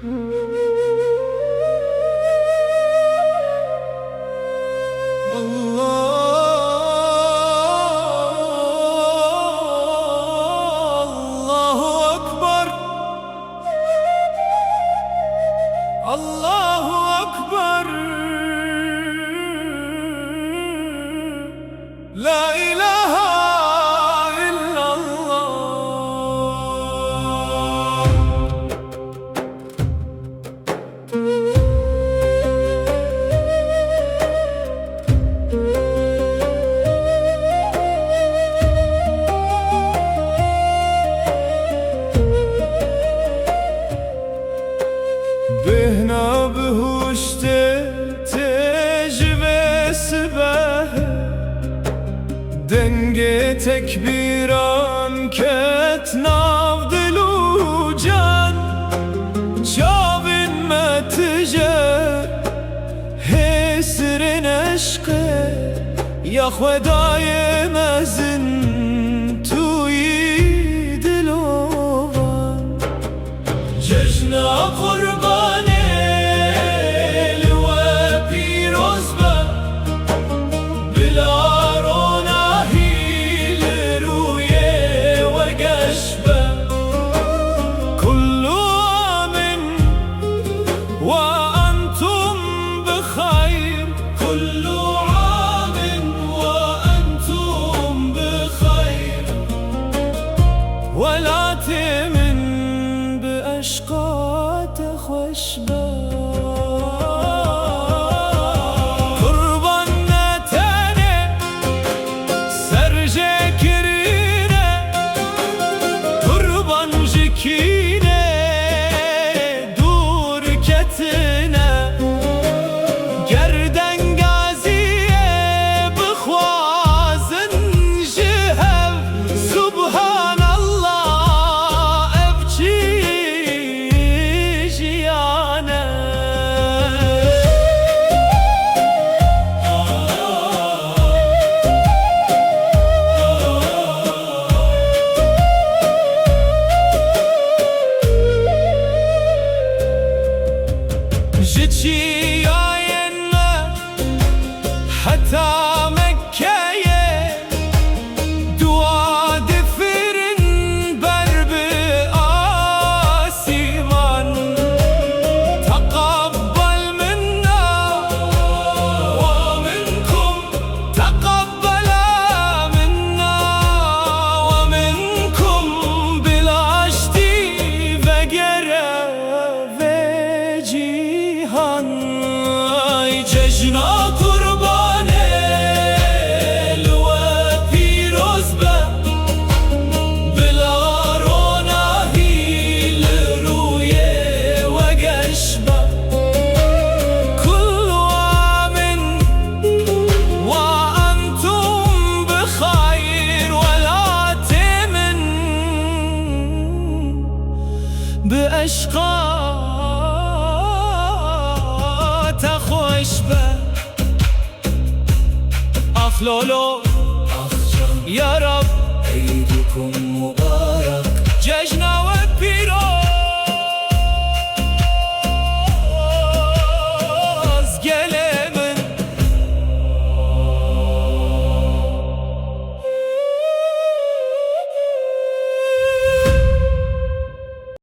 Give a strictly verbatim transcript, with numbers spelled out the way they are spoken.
Allahu Ekber. Allahu Ekber. La ilahe illallah. Bêhna bihuştê tê ji vê sibehê. Dengê tekbîran ket nav dil û can. Çavên me tije hêsirên eşqê ya Xwedayê mezin tu yî dilovan. Cejna Qurbanê li we pîroz be, bila ronahî li rûyê we geş be. Kullu amin we entum bi xeyr. Kullu amin we entum bi xeyr. Welatê min bi eşqa te xweş be. Qurban ne tenê serjêkirîn e, qurban ji kînê dûr ketine. Ger dengaziyê bixwazin ji hev, Subhanallah, ev çi jiyan e? Ji çiyayên me heta Mekkeyê, dua difirin ber bi asîman. Teqebbel minna we minkum, teqebbela minna we minkum, bi laştî vegere vê cîhan. Ay cejna Qurbanê li we pîroz be, bila ronahî li rûyê we geş be. Kullu amin we entum bi xeyr, welatê min bi eşqa te xweş be. Ax lolo, ax can, ya Rab, eydukum mubarek.